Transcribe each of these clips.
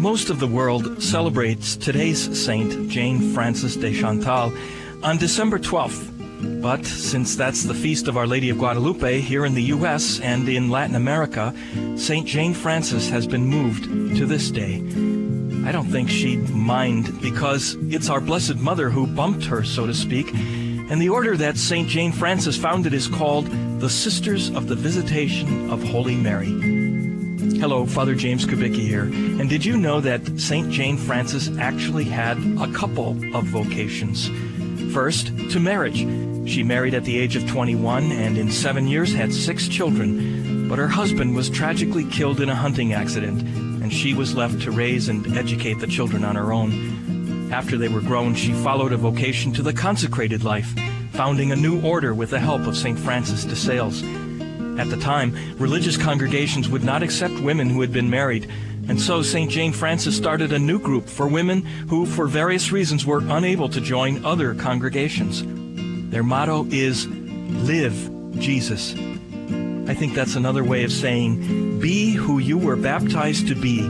Most of the world celebrates today's saint, Jane Frances de Chantal, on December 12th. But since that's the feast of Our Lady of Guadalupe here in the U.S. and in Latin America, St. Jane Frances has been moved to this day. I don't think she'd mind because it's our Blessed Mother who bumped her, so to speak, and the order that St. Jane Frances founded is called the Sisters of the Visitation of Holy Mary. Hello, Father James Kubicki here. And did you know that St. Jane Frances actually had a couple of vocations? First, to marriage. She married at the age of 21 and in 7 years had 6 children. But her husband was tragically killed in a hunting accident, and she was left to raise and educate the children on her own. After they were grown, she followed a vocation to the consecrated life, founding a new order with the help of St. Francis de Sales. At the time, religious congregations would not accept women who had been married, and so St. Jane Frances started a new group for women who, for various reasons, were unable to join other congregations. Their motto is, Live Jesus. I think that's another way of saying, be who you were baptized to be.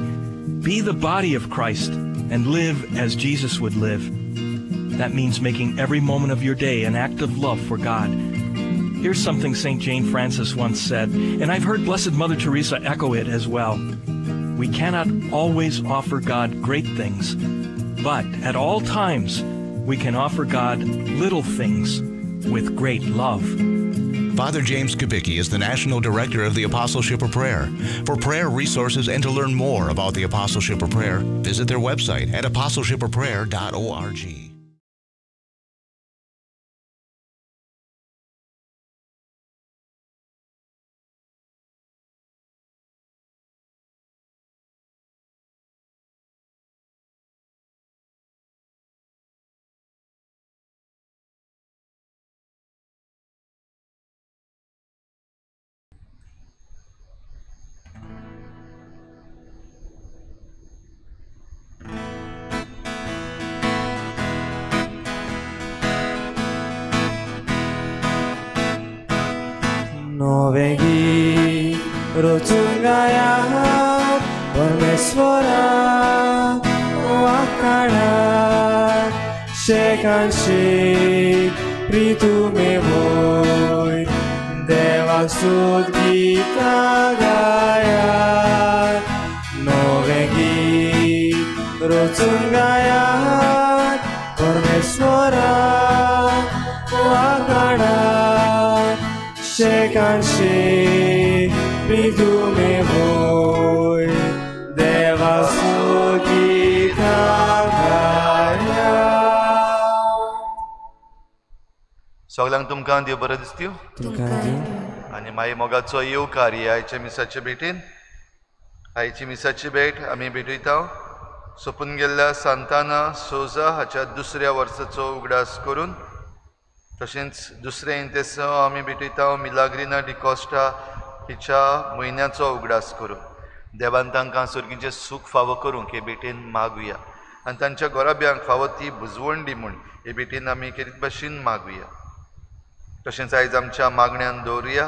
Be the body of Christ and live as Jesus would live. That means making every moment of your day an act of love for God. Here's something St. Jane Frances once said, and I've heard Blessed Mother Teresa echo it as well. We cannot always offer God great things, but at all times we can offer God little things with great love. Father James Kubicki is the National Director of the Apostleship of Prayer. For prayer resources and to learn more about the Apostleship of Prayer, visit their website at apostleshipofprayer.org. नवेगी रोचुंगाया परमेश्वरा वाकाणा शेकांशी प्रितुमे होय देवाक स्तुत गीता गाया नवेगी रोचुंगाया परमेश्वरा वाकाणा शेकांशी प्रितुमे होय देवाक स्तुत गीता गाया. सगळ्यांक तुमकां देव बरें दिसत्यो आनी मागीर मोगाचो येवकार हे आयच्या मिसाचे भेटीन. आयची मिसाची भेट आमी भेटयता सोंपून गेल्ल्या सांताना सोजा हाच्या दुसऱ्या वर्साचो उगडास करून, तशेंच दुसरें इंतेसांव आमी भेटयता मिलाग्रिना डिकॉस्टा हिच्या म्हयन्याचो उगडास करून. देवान तांकां सर्गीचें सूख फावो करूंक हे भेटेन मागुया आनी तांच्या घराब्यांक फावो ती बुजवण दी म्हूण हे भेटेन आमी केरीत भाशेन मागुया. तशेंच आयज आमच्या मागण्यान दवरुया.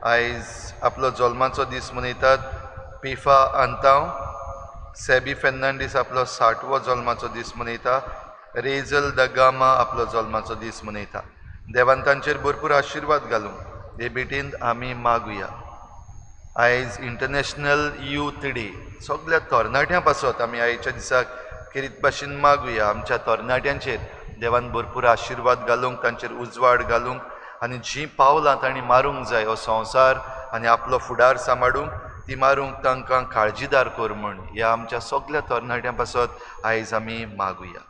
आयज आपलो जल्माचो दीस मनयतात पिफा आंतांव, सेबी फेर्नांडीस आपलो 60वो जल्माचो दीस मनयता, रेजल दगामा आपलो जल्माचो दीस मनयता. देवान तांचेर भरपूर आशिर्वाद घालूंक हे भेटीन आमी मागुया. आयज इंटरनॅशनल यूथ डे, सगळ्या तरणाट्यां पासत आमी आयच्या दिसाक खेरीत भाशेन मागुया. आमच्या तरणाट्यांचेर देवान भरपूर आशिर्वाद घालूंक, तांचेर उजवाड घालूंक आनी जीं पावलां तांणी मारूंक जाय हो संवसार आनी आपलो फुडार सांबाळूंक ती मारूंक तांकां काळजीदार कर म्हूण ह्या आमच्या सगळ्या तरणाट्यां पासत आयज आमी मागुया.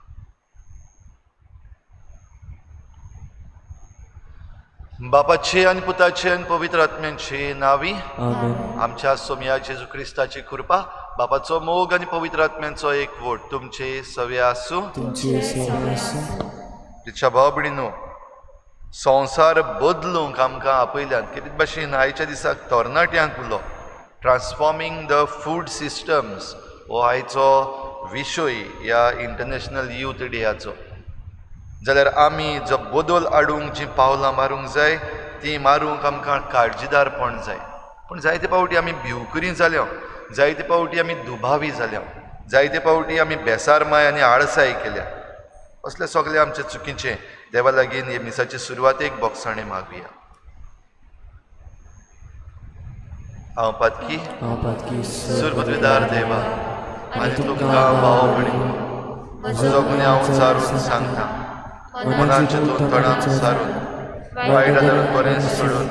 बापाचे आनी पुताचे आनी पवित्र आत्म्यांचे नांवी आमच्या सोमया जेजू क्रिस्ताची कृपा, बापाचो मोग आनी पवित्र आत्म्यांचो एकवट तुमचे सवे आसूं. तिच्या भाव भयणीनो, संवसार बदलूंक आमकां आपयल्यात. कितें भाशेन आयच्या दिसाक तरणाट्यांक उलो ट्रान्सफॉर्मींग the food systems हो आयचो विशय ह्या इंटरनॅशनल यूथ डेयाचो. जाल्यार आमी जो बदल हाडूंक जीं पावलां मारूंक जाय ती मारूंक आमकां काळजीदारपण जाय. पूण जायते फावटी आमी भिवकुरी जाल्या, जायते फावटी आमी दुबावी जाल्या. जायते फावटी आमी बेसारमाय आनी आळसाय केल्या. असले सगळे आमचे चुकीचे देवा लागीं हे मिसाचे सुरवातेक बोगसाणें मागुया. हांव पातकी सुरपदवीदार देवा आनी तुमकां भाव भयणी म्हजो गुन्यांव सारून सांगता, मनाचे तोंडान सारून वायट आदारून बरें सोडून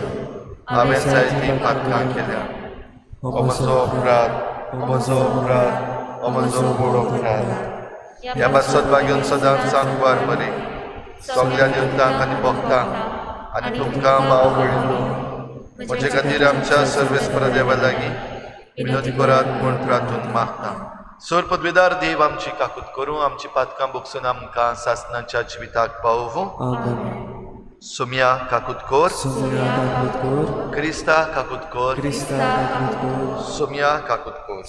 हांवें जायतीं पातकां केल्या. हो म्हजो अपराध, हो म्हजो अपराध, हो म्हजो व्हड अपराध. ह्या पासत भाग्यून सदांच सांगवार बरें सगल्या देवतांक आनी भक्तांक आनी तुमकां भाव भयणींनो म्हजे खातीर आमच्या सर्वेस्पर देवा लागीं विनोद करात म्हूण प्रार्थून मागता. सोर पदवीदार देव आमची काकूत करूं, आमची पातकां बोगसून आमकां सासनाच्या जिविताक पावोवं. सोम्या काकूत कोर, क्रिस्ता काकूत कोर, सोम्या काकूत कोर.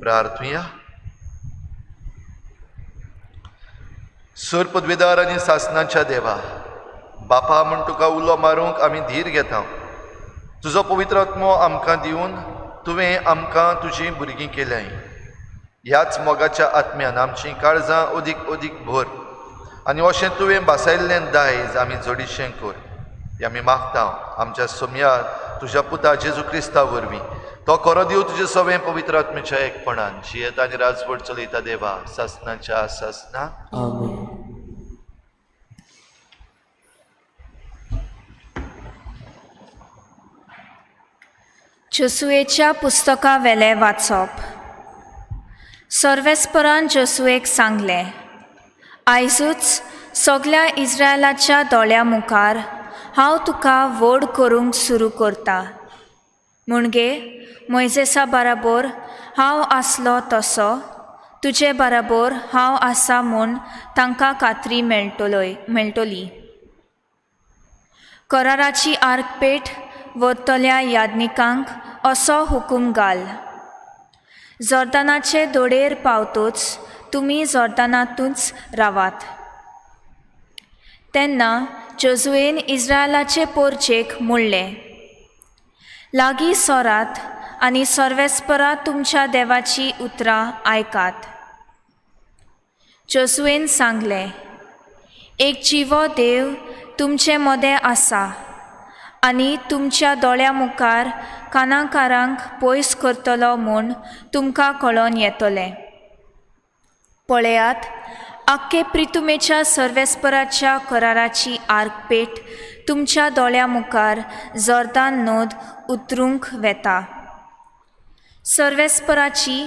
प्रार्थुया. सोर पदवीदार आनी सासनाच्या देवा बापा म्हूण तुका उलो मारूंक आमी धीर घेता. तुजो पवित्र आत्मो आमकां दिवन तुवें आमकां तुजीं भुरगीं केल्याय. ह्याच मोगाच्या आत्म्यान आमचीं काळजां अदीक अदीक भर आनी अशें तुवें भासायल्लें दायज आमी जोडीशें कर. हें आमी मागता आमच्या सोमयार तुज्या पुता जेजू क्रिस्ता वरवीं. तो खरो दिव तुजें सवें पवित्र आत्म्याच्या एकपणान जियेत आनी राजवट चलयता देवा सासनाच्या सासना. जोसुएच्या पुस्तका वेलें वाचप. सर्वेस्परान जोसुएक सांगलें, आयजूच सगल्या इस्रायलाच्या दोळ्या मुखार हांव तुका व्हड करूंक सुरू करता. म्हणगे मोयजेसा बराबर हांव आसलो तसो तुजे बराबर हांव आसा म्हूण तांकां खात्री मेळटली. कराराची आर्कपेट व्हरतल्या याज्ञिकांक असो हुकूम घाल, जोर्दानाचे दोडेर पावतूच तुमी जोर्दानातूच रावात. तेन्ना जोजुएन इस्रायलाचे पोरचेक म्हणलें, लागीं सरात आनी सर्वेस्परा तुमच्या देवाची उतरां आयकात. जोजुएन सांगलें, एक जिवो देव तुमचे मदें आसा आनी तुमच्या दोळ्या मुखार कानाकारांक पयस करतलो म्हूण तुमकां कळोन येतलें. पळयात, आख्खे प्रितुमेच्या सर्वेस्पराच्या कराराची आर्कपेट तुमच्या दोळ्या मुखार जोर्दान नद उतरूंक वेता. सर्वेस्पराची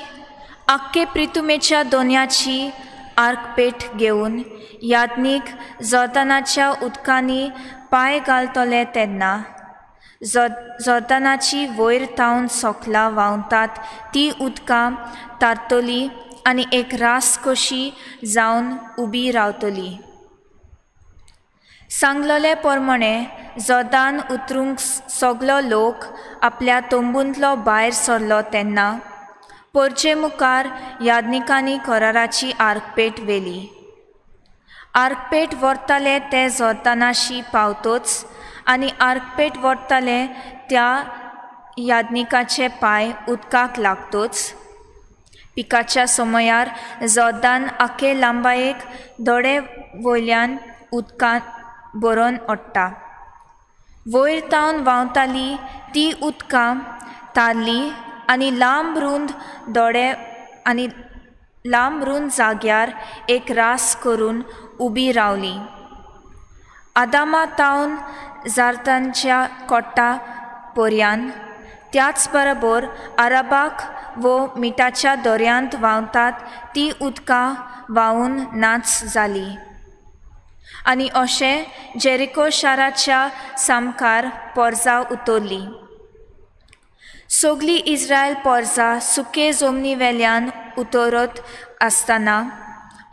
आख्खे प्रितुमेच्या दोन्याची आर्कपेट घेवन याज्ञीक जोर्दानाच्या उदकांनी पांय घालतले तेन्ना जोर्दानाची वयर तावन सोकलां व्हांवतात ती उदकां तारतली आनी एक रास कशी जावन उबी रावतली. सांगलेले प्रमाणे जोर्दान उतरूंक सगलो लोक आपल्या तंबूंतलो भायर सरलो तेन्ना पोरचे मुखार याज्ञिकांनी कराराची आर्कपेट व्हेली. आर्कपेट व्हरताले ते जोर्दानाशी पावतोच आनी आर्कपेट व्हरताले त्या याज्ञिकाचे पांय उदकाक लागतोच पिकाच्या समयार जोर्दान आखे लांबायेक दोडे वयल्यान उदकांत भरून ओडटा. वयर तावन व्हांवताली ती उदकां तारली आनी लांब रूंद दोडे आनी लांब रूंद जाग्यार एक रास करून उबी रावली. आदामा तावन जार्तांच्या कोट्टा पर्यान त्याच बरोबर आराबाक वो मिठाच्या दर्यांत व्हांवतात ती उदकां व्हांवून नाच जाली आनी अशें जेरिको शाराच्या सामकार पोरजा उतरली. सगली इस्रायल पोरजा सुके जमनी वेल्यान उतरत आसतना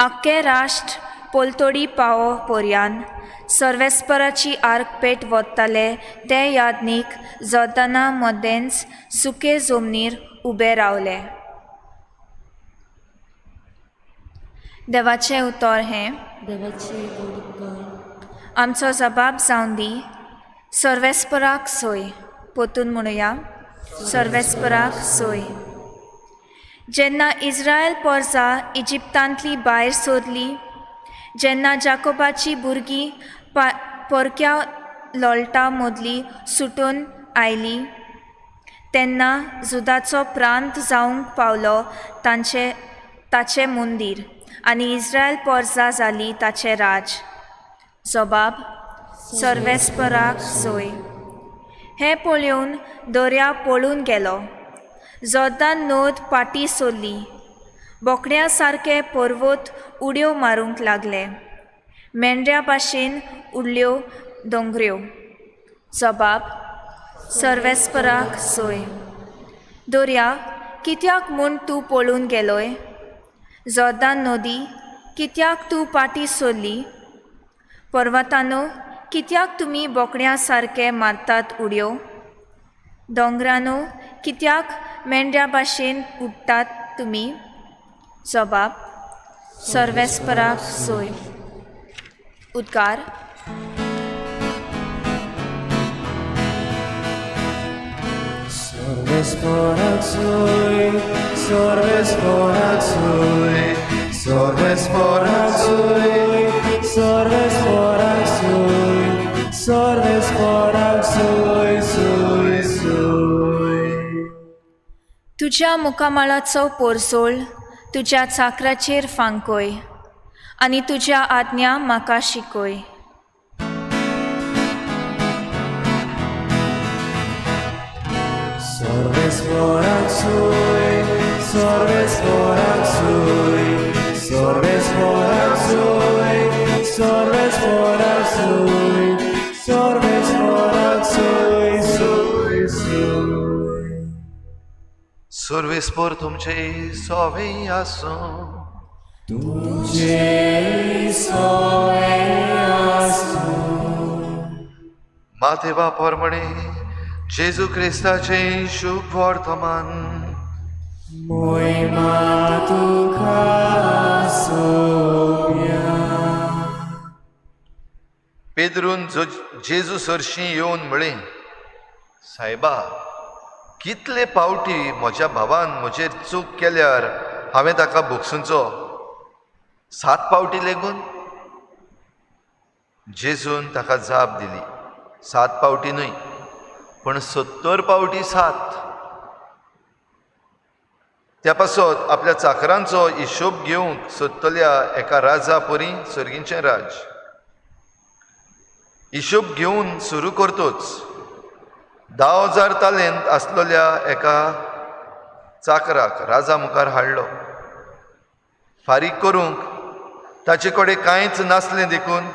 आख्खें राष्ट्र पोलतोडी पावो पर्यान सर्वेस्पराची आर्कपेट व्हरताले ते याज्ञीक जोर्दाना मदेंच सुके जमनीर उबे रावले. देवाचें उतर हें. आमचो जबाब जावन दी सर्वेस्पराक सोय. पोतून म्हणुया, सर्वेस्पराक सोय. जेन्ना इस्रायल पोरजा इजिप्तांतली भायर सोदली, जेन्ना जाकोबाची भुरगीं परक्या लोळटा मदली सुटून आयली, तेन्ना जुदाचो प्रांत जावंक पावलो तांचे ताचें मंदीर आनी इस्रायल पोरजा जाली ताचें राज. जबाब सर्वेस्पराक सोय. हें पळोवन दर्या पळून गेलो, जोर्दान नद पाटी सोडली, बोकड्या सारके पर्वत उडयो मारूंक लागले, मेंढ्या भाशेन उडल्यो दोंगऱ्यो. जबाब सर्वेस्पराक सोय. दर्या कित्याक म्हूण तूं पळून गेलोय? जोर्दान नदी कित्याक तूं पाटी सोडली? पर्वतानो कित्याक तुमी बोकड्या सारके मारतात उडयो? दोंगरानो कित्याक मेंढ्या भाशेन उडटात तुमी? जबाब सर्वेस्पराक सोय. उद्गार. सर्वेस्पराक सोय, सर्वेस्पराक सोय, सर्वेस्पराक सोय, सर्वेस्पराक सोय, सर्वेस्पराक सोय, सोय, सोय. तुज्या मुखामळाचो पोरसोळ तुज्या चाकराचेर फांकोय आनी तुज्या आज्ञा म्हाका शिकय. सर्वेस्पराक सोय, सर्वेस्पराक सोय, सर्वेस्पराक सोय, सर्वेस्पराक सोय, सर्वेस्पराक सोय, सोय, सोय. सर्वेस्पर तुमचे सोवे आसूं. तुमचे सोवे आसूं. मातेवा परमणे जेजू क्रिस्ताचें शुभ वर्तमान. मोहिमा तुका सोव्या. पेद्रून जेजू सरशीं येवन म्हळें, सायबा, कितले पावटी म्हज्या भावान म्हजेर चूक केल्यार हांवें ताका भोगसुचो? 7 पावटी लेगून? जेजून ताका जाप दिली, 7 पावटी न्हय, पूण 70 पावटी 7. त्या पासत आपल्या चाकरांचो हिशोब घेवंक सोदतल्या एका राजा परी सर्गीचें राज हिशोब घेवन सुरू करतोच 10,000 तालेंत आसलेल्या एका चाकराक राजा मुखार हाडलो. फारीक करूंक ताचे कडेन कांयच नासलें देखून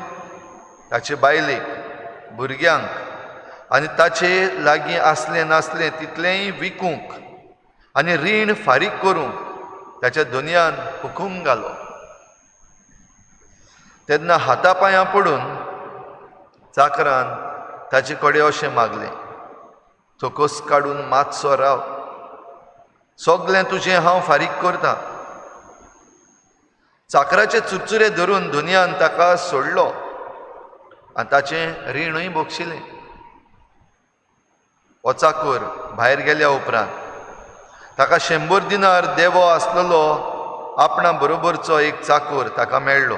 ताचे बायलेक, भुरग्यांक आनी ताचे लागीं आसलें नासलें तितलेंय विकूंक आनी रीण फारीक करूंक ताच्या दोनयान हुकूम घालो. तेन्ना हाता पांयां पडून चाकरान ताचे कडेन अशें मागलें, थोकोस काडून मातसो राव, सगलें तुजें हांव फारीक करतां. चाकराचे चुरचुरे धरून दुनियान ताका सोडलो आनी ताचें रिणूय बक्षिलें. हो चाकूर भायर गेल्या उपरांत ताका 100 दिनार देवो आसलेलो आपणा बरोबरचो एक चाकूर ताका मेळ्ळो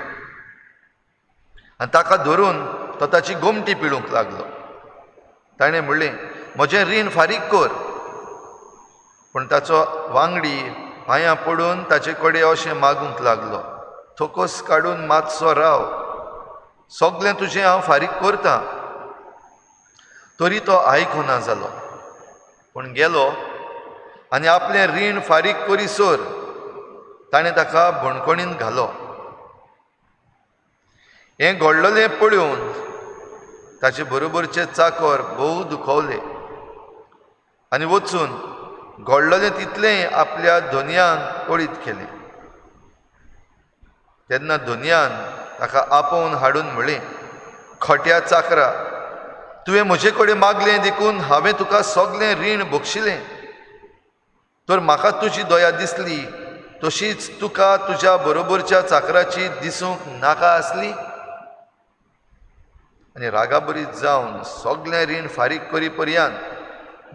आनी ताका धरून तो ताची गोमटी पिळूंक लागलो. ताणें म्हणलें, म्हजें रीण फारीक कर. पूण ताचो वांगडी पांयां पडून ताचे कडेन अशें मागूंक लागलो, थोकोस काडून मातसो राव, सगलें तुजें हांव फारीक करतां. तरी तो आयकुना जालो, पूण गेलो आनी आपलें रीण फारीक करीसर ताणें ताका बणकणीन घालो. हें घडलेलें पळोवन ताचे बरोबरचे चाकर भोव दुखवले आनी वचून घडलेलें तितलेंय आपल्या धनयांक कळीत केलें. तेन्ना धनयान ताका आपोवन हाडून म्हळें, खोट्या चाकरा, तुवें म्हजे कडेन मागलें देखून हांवें तुका सगलें रीण बक्षिलें. तर म्हाका तुजी दया दिसली तशीच तुका तुज्या बरोबरच्या चाकराची दिसूंक नाका आसली. आनी रागाबरीत जावन सगलें रीण फारीक करी पर्यंत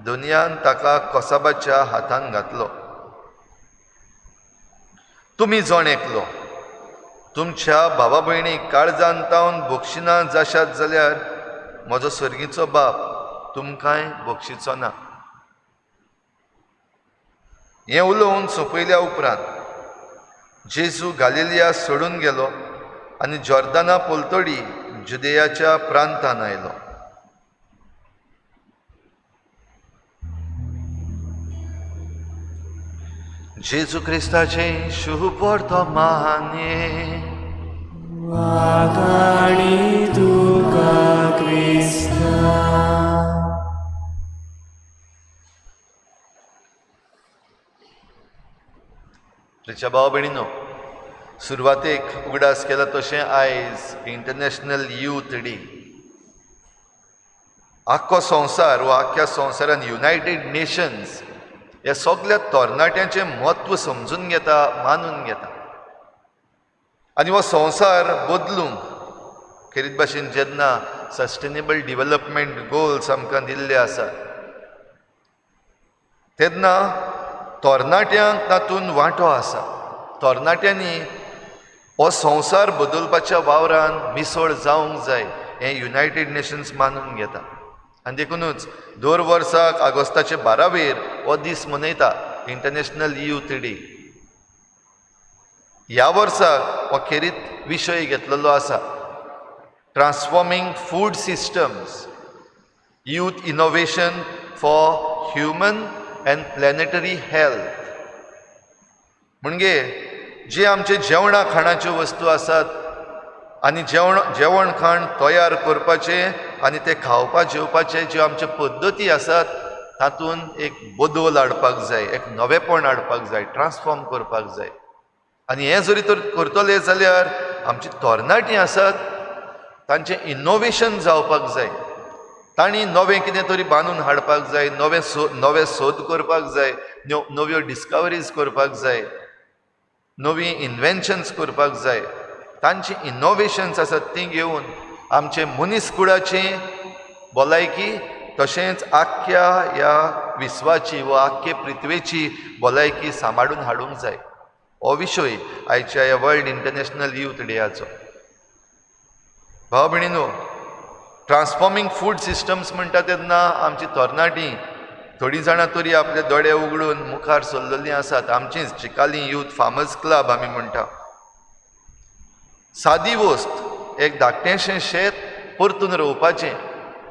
दुनियान ताका कसाबाच्या हातान घातलो. तुमी जण एकलो तुमच्या भावा भयणीक काळजान तावन बक्षिना जाशात जाल्यार म्हजो सर्गीचो बाप तुमकांय बक्षिचो ना. हें उलोवन सोंपयल्या उपरांत जेजू गालिलिया सोडून गेलो आनी जॉर्दाना पलतडी जुदेयाच्या प्रांतान आयलो. जेजू क्रिस्ताचें शुभ वर्तमाने. वाखाणी तुका क्रिस्ता. प्रिच्या भाव भयणीनो, सुरवातेक उगडास केला तशें आयज इंटरनॅशनल यूथ डे. आख्खो संवसार वा आख्ख्या संवसारान युनायटेड नेशन्स ह्या सगल्या तरणाट्यांचें म्हत्व समजून घेता, मानून घेता आनी हो संवसार बदलूंक खेरीत भाशेन जेन्ना सस्टेनेबल डिवलपमेंट गोल्स आमकां दिल्ले आसात तेन्ना तरणाट्यांक तातूंत वांटो आसा. तरणाट्यांनी हो संवसार बदलपाच्या वावरान मिसळ जावंक जाय हें युनायटेड नेशन्स मानून घेता आनी देखुनूच दर वर्साक ऑगस्टाचे 12वेर हो दीस मनयता, इंटरनॅशनल यूथ डे. ह्या वर्साक हो खेरीत विशय घेतलेलो आसा, transforming food systems, youth innovation for human and planetary health. म्हणजे जे आमचे जेवणा खाणाच्यो वस्तू आसात आनी जेवण खाण तयार करपाचें आनी ते खावपा जेवपाचे ज्यो आमच्यो पद्दती आसात तातूंत एक बदल हाडपाक जाय, एक नवेपण हाडपाक जाय, ट्रान्सफॉर्म करपाक जाय. आनी हें जरी तर करतले जाल्यार आमची तरणाटीं आसात तांचें इनोवेशन जावपाक जाय, तांणी नवें कितें तरी बांदून हाडपाक जाय, नवे सोद करपाक जाय, नव्यो डिस्कवरीज करपाक जाय, नवी इन्वेन्शन्स करपाक जाय. तांची इनोवेशन्स आसात तीं घेवन आमचे मनीस कुळाची भलायकी तशेंच आख्ख्या ह्या विश्वाची वा आख्खे पृथ्वेची भलायकी सांबाळून हाडूंक जाय. हो विशय आयच्या ह्या वर्ल्ड इंटरनॅशनल यूथ डेयाचो. भाव भयणीनो, ट्रान्सफॉर्मींग फूड सिस्टम्स म्हणटा तेन्ना आमची तरणाटीं थोडीं जाणां तरी आपले दोळे उगडून मुखार सरलेलीं आसात. आमचीच चिकाली यूथ फार्मर्स क्लब आमी म्हणटा. सादी वस्त, एक धाकटेंशें शेत परतून रोवपाचें,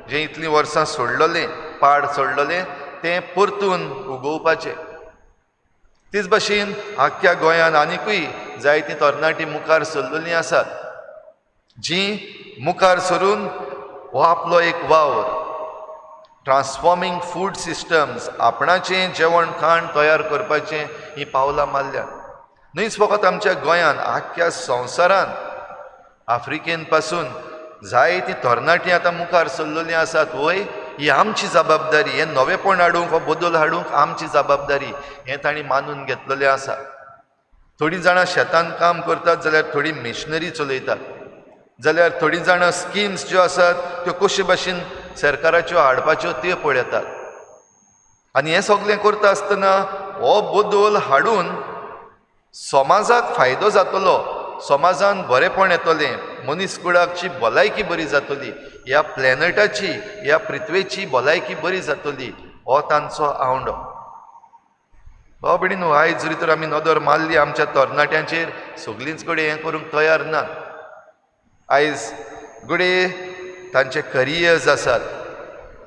जें इतलीं वर्सां सोडलेलें, पाड सोडलेलें तें परतून उगोवपाचें. तेच भाशेन आख्ख्या गोंयांत आनिकूय जायतीं तरणाटीं मुखार सरलेलीं आसात जीं मुखार सरून हो आपलो एक वावर ट्रान्सफॉर्मींग फूड सिस्टम्स, आपणाचें जेवण खाण तयार करपाचें हीं पावलां मारल्यात. न्हयच फकत आमच्या गोंयांत, आख्ख्या संवसारांत आफ्रिकेन पासून जायतीं तरणाटीं आतां मुखार सरलेलीं आसात. वय ही आमची जबाबदारी, हें नवेपण हाडूंक, हो बदल हाडूंक आमची जबाबदारी हें तांणी मानून घेतलेलें आसा. थोडीं जाणां शेतान काम करतात जाल्यार थोडीं मिशनरी चलयतात, जाल्यार थोडीं जाणां स्किम्स ज्यो आसात त्यो कशे भाशेन सरकाराच्यो हाडपाच्यो त्यो पळयतात. आनी हें सगळें करता आसतना हो बदल हाडून समाजाक फायदो जातलो, समाजान बरेंपण येतलें, मनीस कुळाची भलायकी बरी जातली, ह्या प्लॅनेटाची, ह्या पृथ्वेची भलायकी बरी जातली, हो तांचो आवंडो. भाव भयणीनो, आयज जरी तर आमी नदर मारली आमच्या तरणाट्यांचेर, सगळींच कडेन हें करूंक तयार ना. आयज घडये तांचे करियर्स आसात,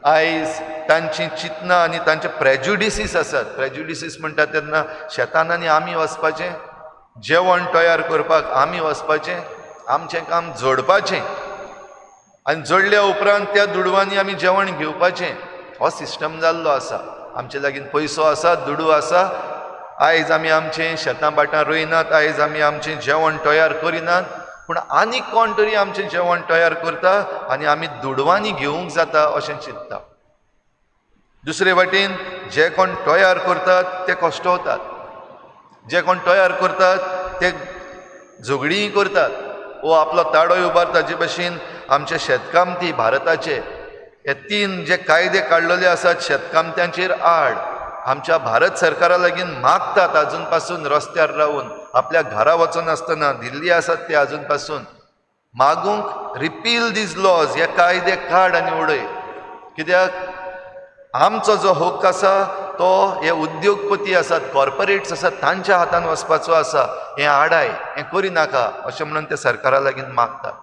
आयज तांची चिंतनां आनी तांचे प्रेजुडिसीस आसात. प्रेजुडिसीस म्हणटा तेन्ना शेतान आनी आमी वचपाचें, जेवण तयार करपाक आमी वचपाचें, आमचें काम जोडपाचें आनी जोडल्या उपरांत त्या दुडवांनी आमी जेवण घेवपाचें, हो सिस्टम जाल्लो आसा. आमचे लागीं पयसो आसा, दुडू आसा, आयज आमी आमचें शेतां भाटां रोयनात, आयज आमी आमचें जेवण तयार करिनात, पूण आनीक कोण तरी आमचें जेवण तयार करता आनी आमी दुडवांनी घेवंक जाता अशें चिंतता. दुसरे वाटेन जे कोण तयार करतात ते कश्टवतात, जे कोण तयार करतात ते झगडींय करतात, वो आपलो ताडोय उबारता. जे भाशेन आमचे शेतकामती भारताचे हे 3 जे कायदे काडलेले आसात शेतकामत्यांचेर आड, आमच्या भारत सरकारा लागीं मागतात आजून पासून रस्त्यार रावून, आपल्या घरा वचनासतना दिल्ली आसात ते आजून पासून मागूंक रिपील these lodge, हे कायदे काड आनी उडय. कित्याक आमचो जो हक्क आसा तो हे उद्योगपती आसात, कॉर्पोरेट्स आसात तांच्या हातान वचपाचो आसा, हें आडाय, हें करिनाका अशें म्हणून ते सरकारा लागीं मागतात.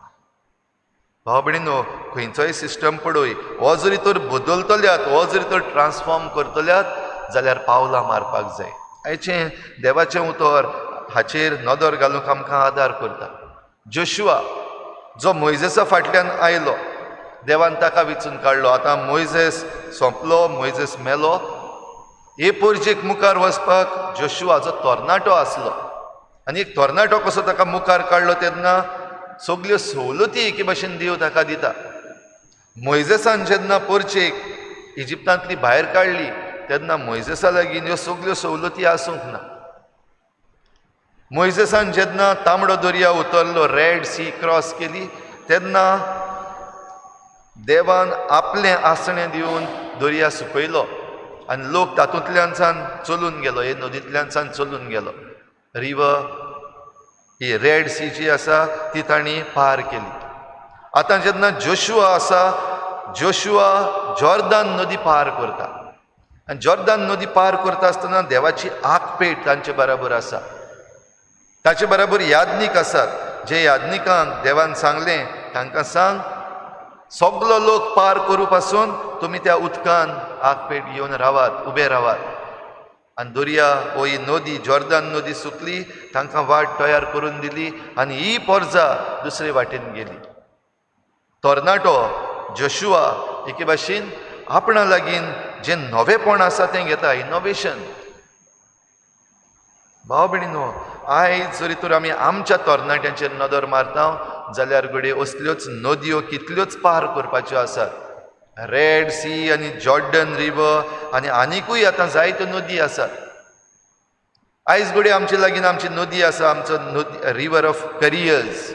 भाव भयणीनो, खंयचोय सिस्टम पळय, हो जरी तर बदलतल्यात, हो जरी तर ट्रान्सफॉर्म करतल्यात जाल्यार पावलां मारपाक जाय. आयचें देवाचें उतर हाचेर नदर घालूंक आमकां आदार करता. जोशुआ जो मोयजेसा फाटल्यान आयलो, देवान ताका विचून काडलो. आतां मोयजेस सोंपलो, मोयजेस मेलो. हे पोरजेक मुखार वचपाक जोशुआ जो तरणाटो आसलो आनी एक तरणाटो कसो ताका मुखार काडलो तेन्ना सगल्यो सवलती एके भाशेन देव ताका दिता. मोयजेसान जेन्ना पोरचेक इजिप्तांतली भायर काडली तेन्ना मोयजेसा लागीं ह्यो सगल्यो सवलती आसूंक ना. मोयजेसान जेन्ना तांबडो दर्या उतरलो, रेड सी क्रॉस केली, तेन्ना देवान आपलें आसणें दिवन दर्या सुकयलो आनी लोक तातूंतल्यानसान चलून गेलो, हे नदींतल्यानसान चलून गेलो. रिवर ही रेड सी जी आसा ती तांणी पार केली. आतां जेन्ना जोशुआ आसा, जोशुआ जॉर्दान नदी पार करता आनी जॉर्दान नदी पार करता आसतना देवाची आगपेट तांचे बराबर आसा. ताचे बराबर याज्ञीक आसात, जे याज्ञिकांक देवान सांगलें तांकां सांग सगलो लोक पार करूं पासून तुमी त्या उदकान आगपेट घेवन रावात, उबे रावात. आनी दर्या वो ही नदी जॉर्दान नदी सुकली, तांकां वाट तयार करून दिली आनी ही पोरजा दुसरे वाटेन गेली. तरणाटो जोशुआ एके भाशेन आपणा लागीं जें नवेपण आसा तें घेता, इनोवेशन. भाव भयणीनो, आयज जरी तर आमी आमच्या तरणाट्यांचेर नदर मारता जाल्यार घडये असल्योच नदयो कितल्योच पार करपाच्यो आसात. रेड सी आनी जॉर्डन रिवर आनी आनिकूय आतां जायत्यो नदी आसात. आयज घडये आमचे लागीं आमची नदी आसा, आमचो नदी रिवर ऑफ करियर्स,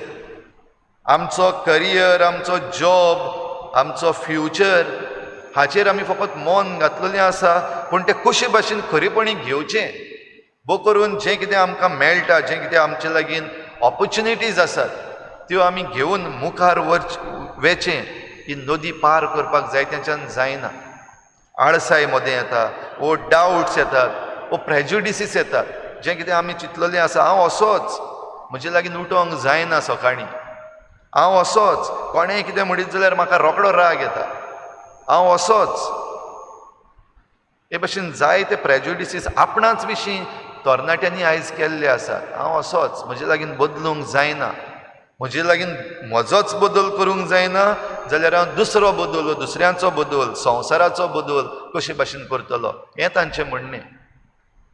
आमचो करियर, आमचो जॉब, आमचो फ्युचर हाचेर आमी फकत मन घातलेलें आसा. पूण तें कशे भाशेन खरेपणी घेवचें, बो करून जें कितें आमकां मेळटा, जें कितें आमचे लागीं ऑपोर्चुनिटीज आसात त्यो आमी घेवन मुखार वेचें. ही नदी पार करपाक जाय तेंच्यान जायना. आळसाय मदें येता, वो डावट्स येतात, वो प्रेजुडिसीस येतात. जें कितें आमी चिंतलेलें आसा, हांव असोच, म्हजे लागीं उठोंक जायना सकाळीं, हांव असोच, कोणेंय कितें म्हणीत जाल्यार म्हाका रोकडो राग येता, हांव असोच, हे भशेन जायते प्रेजुडिसीस आपणाच विशीं तरणाट्यांनी आयज केल्ले आसात. हांव असोच, म्हजे लागीं बदलूंक जायना, म्हजे लागीं म्हजोच बदल करूंक जायना जाल्यार हांव दुसरो बदल, दुसऱ्यांचो बदल, संवसाराचो बदल कशे भाशेन करतलो, हें तांचें म्हणणें.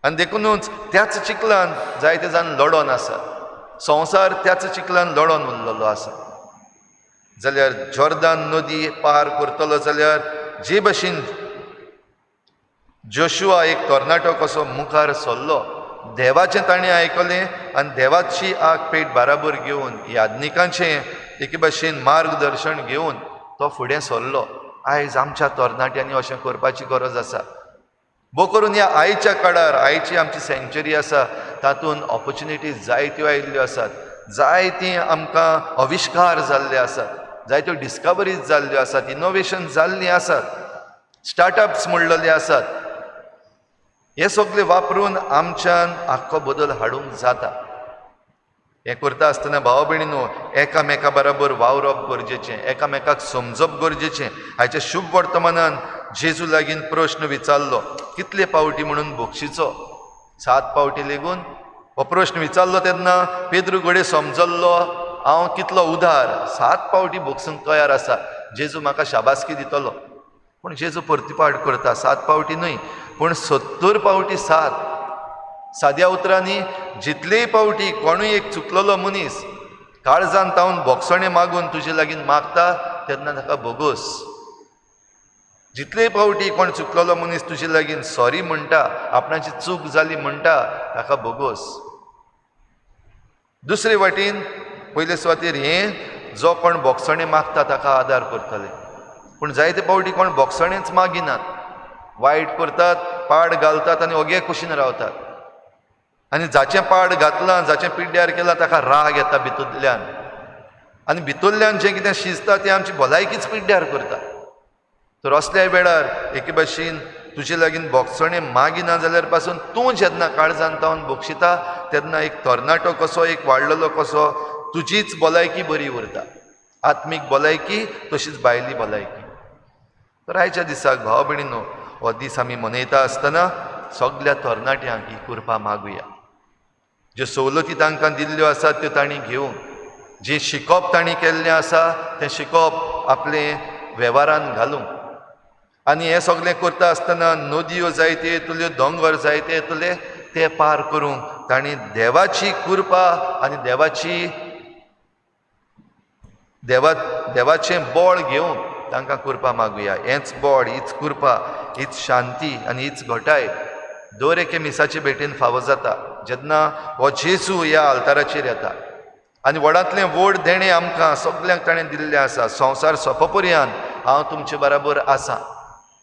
आनी देखुनूच त्याच चिखलान जायते जाण लडोन आसात, संवसार त्याच चिखलान लडोन उरलेलो आसा. जाल्यार जॉर्दान नदी पार करतलो जाल्यार जे भशेन जोशुआ एक तरणाटो कसो मुखार सरलो, देवाचें ताणें आयकलें आनी देवाची आग पेट बराबर घेवन, याज्ञिकांचें एके भाशेन मार्गदर्शन घेवन तो फुडें सरलो. आयज आमच्या तरणाट्यांनी अशें करपाची गरज आसा. बो करून ह्या आयच्या काळार, आयची आमची सेंच्युरी आसा तातूंत ऑपोर्चुनिटीज जायत्यो आयिल्ल्यो आसात, जायतीं आमकां आविश्कार जाल्ले आसात, जायत्यो डिस्कवरीज जाल्ल्यो आसात, इनोवेशन जाल्लीं आसात, स्टार्टअप्स म्हणलेले आसात. हे सगळे वापरून आमच्यान आख्खो बदल हाडूंक जाता. हें करता आसतना भाव भयणीनो, एकामेका बराबर वावरप गरजेचें, एकामेकाक समजप गरजेचें. हाच्या शुभ वर्तमानान जेजू लागीं प्रश्न विचारलो, कितले पावटी म्हणून बक्षिचो? 7 पावटी लेगून हो प्रश्न विचारलो तेन्ना पेद्रू घडये समजल्लो हांव कितलो उदार, 7 पावटी बक्षूंक तयार आसा, जेजू म्हाका शाबासकी दितलो. पूण जेजू प्रतिपाट करता, 7 पावटी न्हय पूण 70 पावटी 7. साद्या उतरांनी जितलेय पावटी कोणूय एक चुकलेलो मनीस काळजान तावन बोगसणें मागून तुजे लागीं मागता तेन्ना ताका भोगोस. जितलेय पावटी कोण चुकलेलो मनीस तुजे लागीं सॉरी म्हणटा, आपणाची चूक जाली म्हणटा, ताका भोगोस. दुसरे वाटेन पयले सुवातेर हें जो कोण बोगसणें मागता ताका आदार करतले, पूण जायते पावटी कोण बोगसणेंच मागिनात, वायट करतात पाड घालतात आनी ओगे कुशीन रावतात. आनी जाचें पाड घातलां, जाचें पिड्ड्यार केलां ताका राग येता भितूंतल्यान, आनी भितूंतल्यान जें कितें शिजता तें आमची भलायकीच पिड्ड्यार करता. तर असल्या वेळार एके भाशेन तुजे लागीं भोगसणें मागिना जाल्यार पासून तूं जेन्ना काळजान तावन बक्षिता तेन्ना एक तरणाटो कसो, एक वाडलेलो कसो तुजीच भलायकी बरी उरता, आत्मीक भलायकी तशीच भायली भलायकी. तर आयच्या दिसाक भाव भयणीनो हो दीस आमी मनयता आसतना सगल्या तरणाट्यांक ही कृपा मागुया. ज्यो सवलती तांकां दिल्ल्यो आसात त्यो तांणी घेवंक, जें शिकप तांणी केल्लें आसा तें शिकप आपलें वेव्हारान घालूंक. आनी हें सगळें करता आसतना नदयो जायते येतल्यो, दोंगर जायते येतले, ते पार करूंक तांणी देवाची कृपा आनी देवाची देवाचें बळ घेवंक तांकां कृपा मागुया. हेंच बळ, हीच कृपा, हीच शांती आनी हीच घटाय दर एके मिसाचे भेटेन फावो जाता जेन्ना हो जेजू ह्या आल्ताराचेर येता. आनी व्हडांतलें व्हड देणें आमकां सगल्यांक ताणें दिल्लें आसा, संवसार सोंपपर्यान हांव तुमचे बराबर आसा.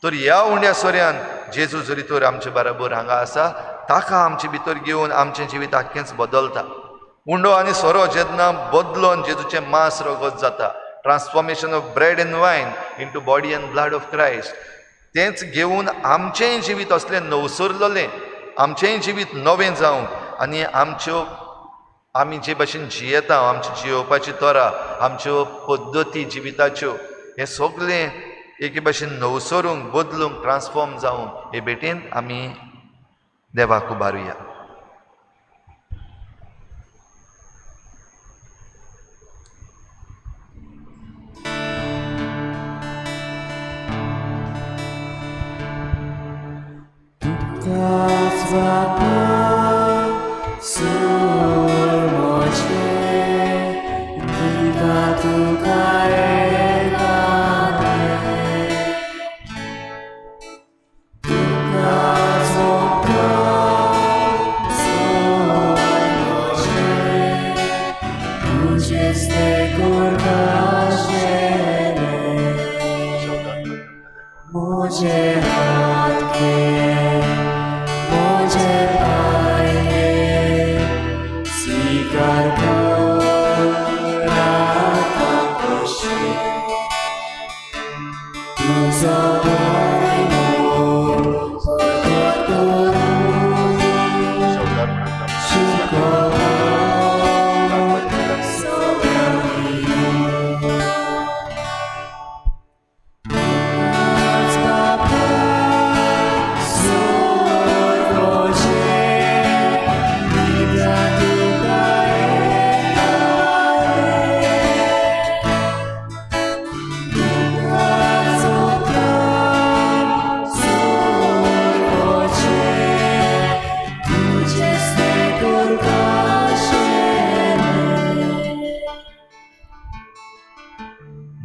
तर ह्या उण्या सोऱ्यान जेजू जरी तर आमचे बराबर हांगा आसा, ताका आमचे भितर घेवन आमचें जिवीत आख्खेंच बदलता. उंडो आनी सोरो जेन्ना बदलोन जेजूचें मांस रगत जाता, Transformation of bread and wine into body and blood of Christ, तेंच घेवन आमचेंय जिवीत असलें नवसरलें, आमचेंय जिवीत नवें जावंक आनी आमच्यो आमी जे भाशेन जियेता, आमची जियोवपाची तरा, आमच्यो पद्दती जिविताच्यो, हें सगळें एके भाशेन नवसरूंक, बदलूंक, ट्रान्सफॉर्म जावंक हे भेटेन आमी देवाक उबारुया.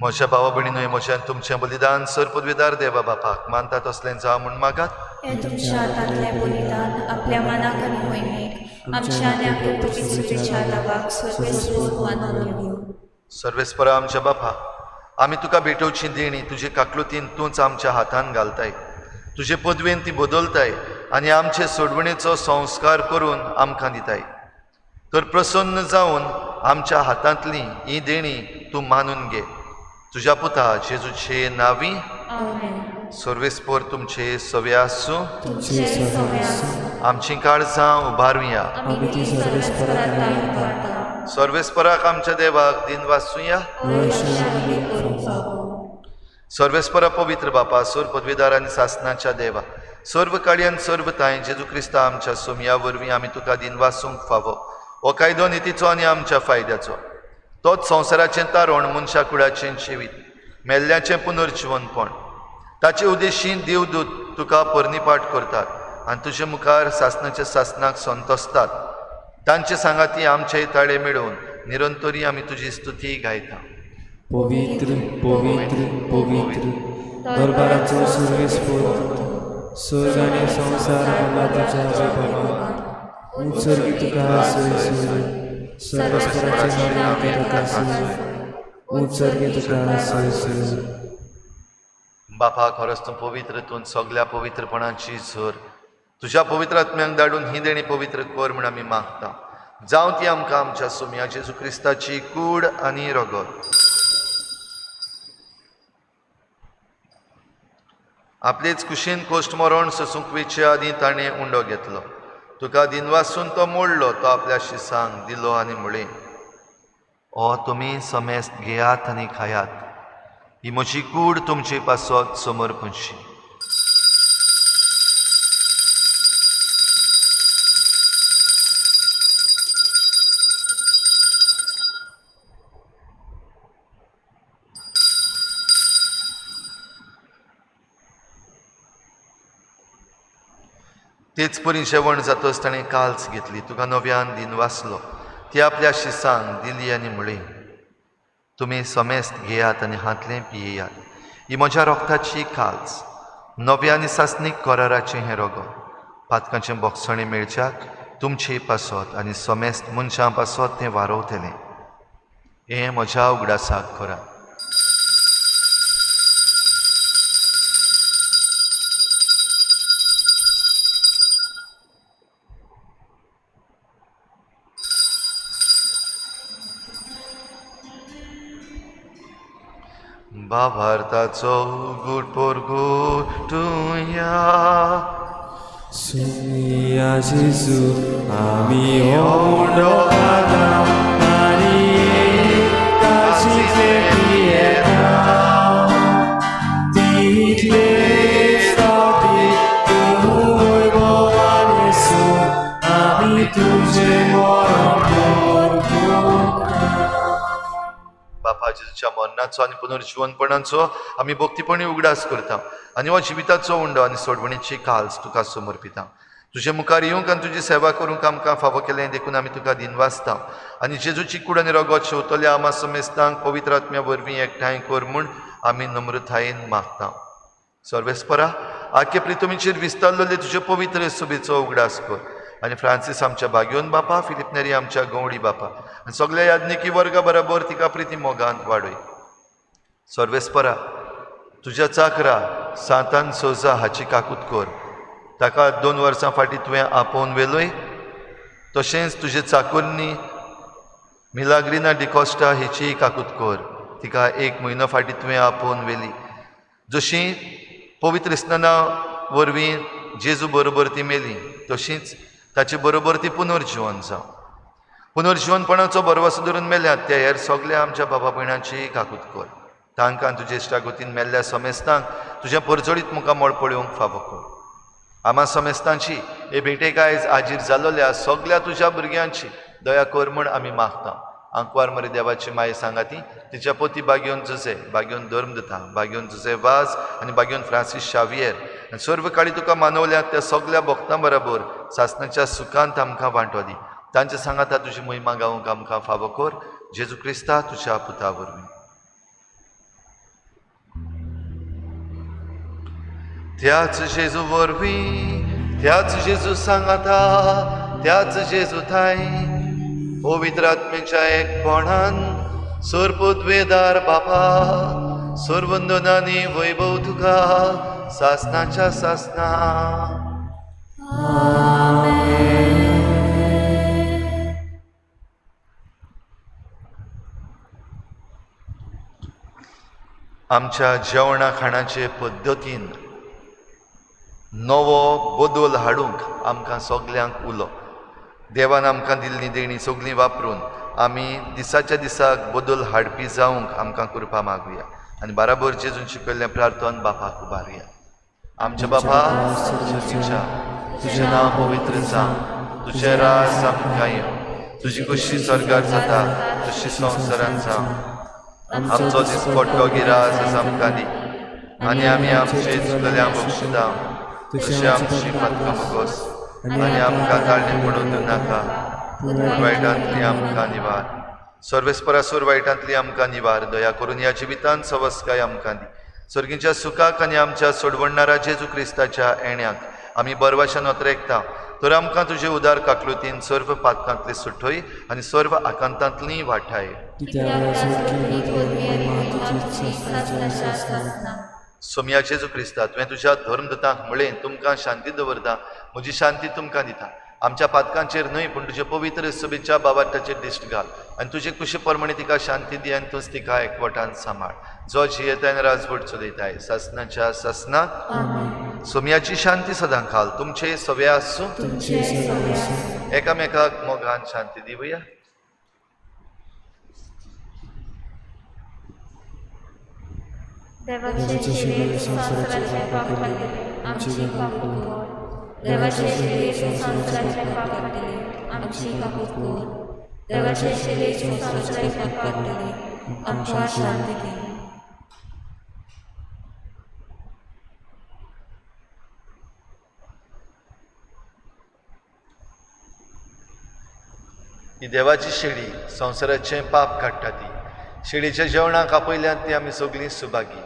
म्हज्या भावा भयणीनो, म्हज्यान तुमचें बलिदान सर पदवीदार देवा बापाक मानता तसलें जावं म्हूण मागात. हें तुमच्या हातांतलें बलिदान आपल्या मनाक आनी मोहिमेक आमच्या आनी आपल्या पवित्रतेच्या लाभाक सर्वेस्पर मानून घेवं. सर्वेस्परा आमच्या बापा, आमी तुका भेटोवची देणी तुजे काकलुतीन तूंच आमच्या हातान घालताय, तुजे पदवेन ती बदलताय आनी आमचे सोडवणेचो संस्कार करून आमकां दिताय. तर प्रसन्न जावन आमच्या हातांतली ही देणी तूं मानून घे. तुज्या पुता जेजूचे नावी. सर्वेस्पर तुमचे सवे आसूं. आमची काळजां उबारुया. सर्वेस्पराक आमच्या देवाक दिन वाचुया. सर्वेस्परा पवित्र बापा, सर्व पदवीदार आनी सासनाच्या देवा, सर्व काळयान सर्व तांय जेजू क्रिस्ता आमच्या सोमया वरवीं आमी तुका दिन वाचूंक फावो. हो कायदो नितीचो आनी आमच्या फायद्याचो, तोच संवसाराचें तारण, मनशा कुळाचें जिवीत, मेल्ल्याचें पुनर्जिवनपण. ताचे उद्देशीन देवदूत तुका पर्निपाट करतात आनी तुजे मुखार सासनाच्या सासनाक संतोसतात. तांचे सांगाती आमचे ताळे मेळोवन निरंतरी आमी तुजी स्तुती गायता. पवित्र पवित्र पवित्र दरबाराचो सर्वेस्पर, स्वर्ग आनी संवसार भरला तुज्या वैभवान. उत्सर्गी तुका सोय सोय, सर्वेस्पराचे नांव तुका सोय, उत्सर्गी तुका सोय सोय. बापा, खरोच तूं पवित्र, तूं सगल्या पवित्रपणाची झर. तुज्या पवित्र आत्म्यांक धाडून ही देणी पवित्र कर म्हूण आमी मागता. जावं ती आमकां आमच्या सोम्या जेजू क्रिस्ताची कूड आनी रगत. आपलेच कुशीन कोश्ट मरण सोसूंक वेचे आदीं ताणें उंडो घेतलो. तुका दिनवासून तो मोडलो, तो आपल्या शिसांक दिलो आनी म्हळें, ओ तुमी समेस्त घेयात आनी खायात, ही म्हजी कूड तुमचे पासत समर्पणशी. तेच परी जेवण जातच ताणें काल्स घेतली, तुका नव्यान दिनवासलो, ती आपल्या शिसांक दिली आनी म्हळें, तुमी समेस्त घेयात आनी हांतलें पियेयात, ही म्हज्या रोगताची काल्स, नव्या आनी सासणीक कराराचें हें रगत, पातकांचें बोगसणें मेळच्याक तुमचे पासत आनी समेस्त मनशां पासत तें वारोवतलें. हें म्हज्या उगडासाक करात. भावार्थाचो गुट परगटुया. सुनिया जेजू आमी उंडो खाता आनी काशीचे पियेता, तितलेच फावटी तूं वैभवान येसू आमी तुजें मरण परतुता. बापा, जेजूच्या मरणाचो आनी पुनर्जिवनपणाचो आमी भक्तीपणी उगडास करता आनी हो जिविताचो उंडो आनी सोडवणीची काल्स तुका समर्पिता. तुजे मुखार येवंक आनी तुजी सेवा करूंक आमकां फावो केलें देखून आमी तुका दिनवासता आनी जेजूची कूड आनी रगत शेवतल्या आमा समेस्तांक पवित्र आत्म्या वरवीं एकठांय कर म्हूण आमी नम्रतायेन मागता. सर्वेस्परा, आखे प्रितमीचेर विस्तारलेले तुजे पवित्र सभेचो उगडास कर आनी फ्रांसीस आमच्या भाग्योन बापा, फिलीप नेरी आमच्या गवळी बापा आनी सगल्या याज्ञिकी वर्गा बराबर तिका प्रिती मोगांत वाडय. सर्वेस्परा, तुज्या चाकरा सांतान सोजा हाची काकूत कर, ताका 2 वर्सां फाटीं तुवें आपोवन व्हेलोय. तशेंच तुजे चाकुरनी मिलाग्रिना डिकॉस्टा हेचीय काकूत कर, तिका 1 म्हयनो फाटीं तुवें आपोवन व्हेली. जशी पवित्र स्नाना वरवीं जेजू बरोबर ती मेली, तशीच ताचे बरोबर ती पुनर्जिवन जावं. पुनर्जिवनपणाचो भरवसो धरून मेल्यात त्या हेर सगल्या आमच्या बाबा भयणांची काकूत कर, तांकां तुजे इश्टागतीन मेल्ल्या समेस्तांक तुज्या परजळीत मुखामळ पळोवंक फावो कर. आमा समेस्तांची हे भेटेक आयज आजीर जालोल्या सगल्या तुज्या भुरग्यांची दया कर म्हूण आमी मागता. आंकवार मरे देवाची माये सांगाती तिच्या पोती बागेवन जुजे, बागेवन धर्मदुता, बागेवन जुजे वाज आनी बागेवन फ्रांसीस शावियर आनी सर्व काळी तुका मानवल्या त्या सगल्या भक्तां बराबर सासणाच्या सुखांत आमकां वांटो दी. तांच्या सांगाता तुजी महिमा गावंक आमकां फावो कर, जेजू क्रिस्ता तुज्या पुता वरवीं. त्याच जेजू वरवीं, त्याच जेजू सांगाता, त्याच जेजू थांय पवित्र आत्म्याच्या एकपणान सर्वपदवेदार बापा, सर्वंदनानी वैभव तुका सासनाच्या सासना. आमच्या जेवणा खाणाचे पद्दतीन नवो बदल हाडूंक आमकां सगल्यांक उलो. देवान आमकां दिल्ली देणी सगळीं वापरून आमी दिसाच्या दिसाक बदल हाडपी जावंक आमकां कृपा मागुया आनी बराबर जेजून शिकयल्लें प्रार्थन बापाक उबारुया. आमच्या बापा, तुजें नांव पवित्र जावं, तुजें राज आमकां येवं, तुजी कशी स्वर्गार जाता तशी संवसारांत जावं. आमचो दिसपट्टो गिरास आमकां दी आनी आमी आमचे चुकल्या बक्षिता तशें आमची पातकां बोगस आनी आमकां ताळणी पडून दिवं नाका, पूण वायटांतली आमकां निवार. सर्वेस्परासूर वायटांतली आमकां निवार. दया करून ह्या जिवितांत सवस्काय आमकां दी. सर्गीच्या सुखाक आनी आमच्या सोडवणणारा जेजू क्रिस्ताच्या येण्याक आमी बरवाशान अत्रेकता, तर आमकां तुजे उदार काकलुतीन सर्व पातकांतली सुटय आनी सर्व आकांतांतली वाठाय. सोमया जेजू क्रिस्ता, तुवें तुज्या धर्मदूतांक म्हळें, तुमकां शांती दवरता, म्हजी शांती तुमकां दिता. आमच्या पातकांचेर न्हय पूण तुजे पवित्र सभेच्या बाबाटाचेर दिश्ट घाल आनी तुजे कुशी प्रमाणे तिका शांती दी आनी तूंच तिका एकवटान सांबाळ, जो जियेताय आनी राजवट चलयताय सासनाच्या सासनाक. सोमयाची शांती सदां घाल तुमचे सवे आसूं. एकामेकाक मोगान शांती दिवया. देवाचे शिरे संवसाराचे पाप काडटले, आमची काकूत कर. देवाचे शिरे संवसाराचे पाप काडटले, आमची काकूत कर. देवाचे शिरे संवसाराचे पाप काडटले, आमकां शांती दी. ही देवाची शेळी संवसाराचें पाप काडटा. ती शेळीच्या जेवणाक आपयल्यात ती आमी सगळीं सुभागी.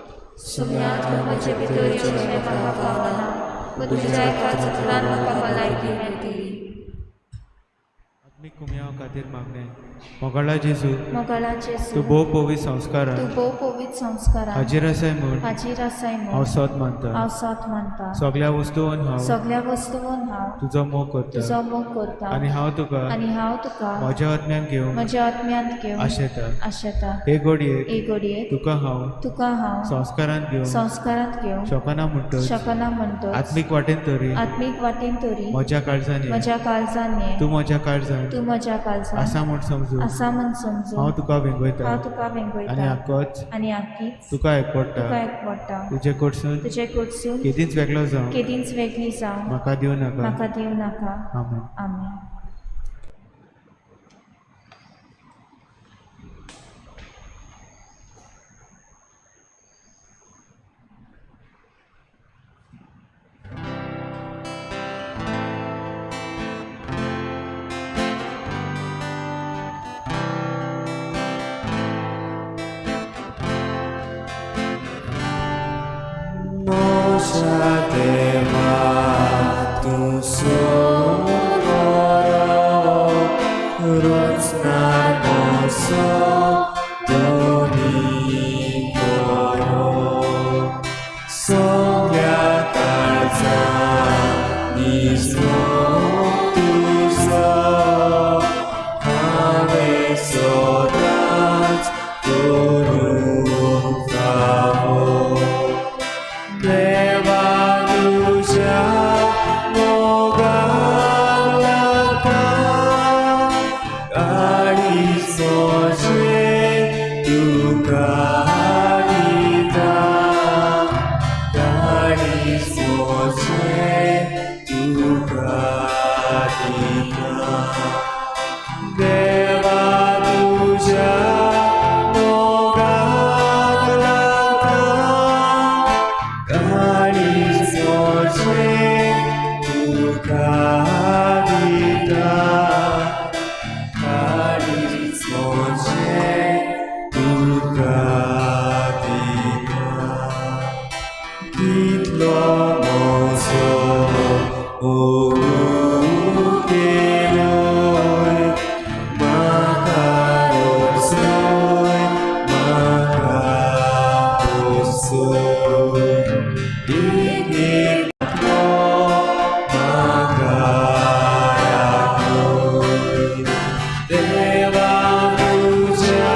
सुम्या तूं म्हजे भितर येवचें म्हाका फावना, पूण तुज्या एकाच उतरान म्हाका भलायकी मेळटली. आत्मीक कुमयाव खातीर मागणें. मोगाळा जेजू, मोगाळा जेजू, तूं भोव पवित्र संस्कारान, तूं भोव पवित्र संस्कारान हाजीर आसाय म्हूण, हाजीर आसाय म्हूण हांव सोद मानता. हांव सोद मानता. सगळ्या वस्तून हांव, सगळ्या वस्तून हांव तुजो मोग करता, तुजो मोग करता. आनी हांव तुका, आनी हांव तुका म्हज्या आत्म्यान घेवंक, म्हज्या आत्म्यांत घेवंक आशेता. आशेता. हे घडयेक, हे घडयेक तुका हांव, तुका हांव संस्कारांत घेवंक, संस्कारांत घेवंक शकना म्हणटच, शकना म्हणटच, आत्मीक वाटेन तरी, आत्मीक वाटेन तरी म्हज्या काळजान ये, म्हज्या काळजान ये, तूं म्हज्या काळजान, तूं म्हज्या काळजान आसा म्हूण समजू, आसा म्हूण समजू, हांव तुका वेंगयता, हांव तुका वेंगयता, आनी आकोच, आनी आकीच तुका एकवडटा, तुका एकवडटा. तुजे कडसून, तुजे कडसून केदींच वेगळो जावं, केदींच वेगळी जावं म्हाका दिवं नाका, म्हाका दिवं नाका. आमेन. आमेन. देवा तूं सोरो रचणार मोसो दोनी करो, सगळ्या काळजा निजो तुजो हांवें सदांच करूंक जावो. देवा तुज्या मोगाक लागता, काळीज म्हजें तुका दिता, काळीज म्हजें तुका दिता. देवा तुज्या मोगाक लागता, काळीज म्हजें तुका दिता, काळीज म्हजें तुका दिता. कितलो म्हजो मोग केलोय, म्हाका रचोय, म्हाका पोसोय, एक एकलो म्हाका राखोय. देवा तुज्या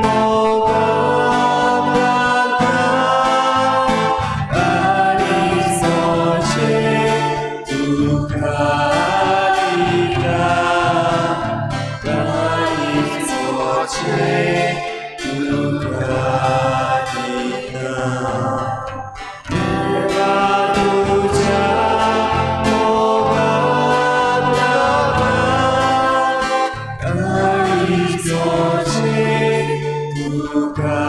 मोगाक लागता, काळीज म्हजें तुका दिता, काळीज म्हजें तुका दिता. देवा तुज्या मोगाक लागता, काळीज म्हजें तुका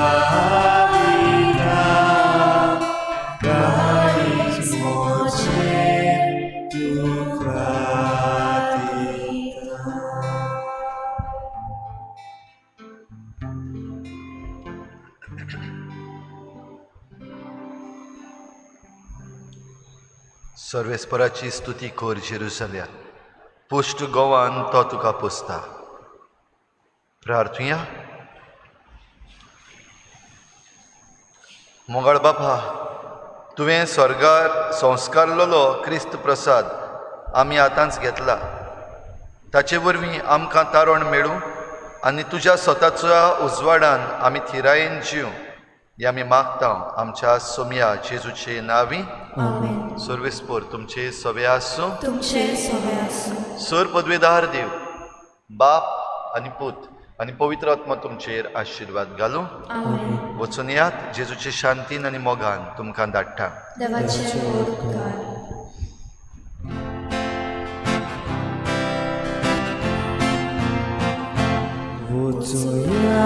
दिता, काळीज म्हजें तुका दिता. सर्वेस्पराची स्तुती कर जेरुसल्या, पुश्ट गोवान तो तुका पोसता. प्रार्थुया. मोगाळ बापा, तुवें स्वर्गार संस्कारलेलो क्रिस्त प्रसाद आमी आतांच घेतला. ताचे वरवीं आमकां तारण मेळूं आनी तुज्या स्वताच्या उजवाडान आमी थिरायेन जिवं हें आमी मागता आमच्या सोमया जेजूचे नांवी. आमेन. सर्वेस्पोर तुमचे सवे आसूं. तुमचे सवे आसूं. सर पदवेदार देव बाप आनी पूत आनी पवित्र आत्मा तुमचेर आशिर्वाद घालूं. आमेन. वचून यात जेजूचे शांतीन आनी मोगान तुमकां धाडटा. देवाचे व्हड उपकार. वचुया.